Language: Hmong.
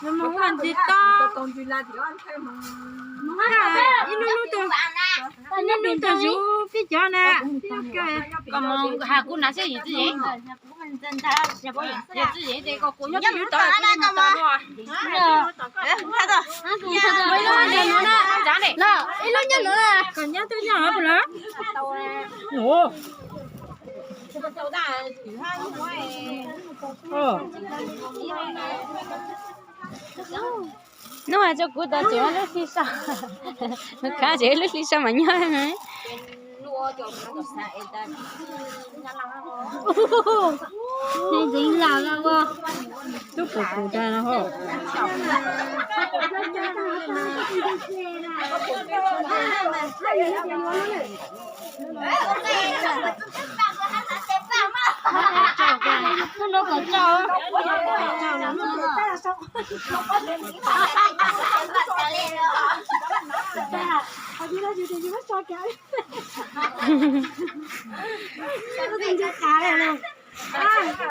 Nws mus ua ntsis toj, ib lub lub tag, ib lub lub tag zuv pib cov na. Koj mus has kuv na xwb yim txwj yev. Yim txwj yev ces koj kuv nyob twj ywm tod kuv mus tos no. Ib lub nyob nuav na. Koj nyob twb nyob puas lawm? Nub has tso kuv tau tseem lub hli sau, khav tseem lub hli sau mas nyob. Ntxeev lawm os. Tub pus pus tag hos.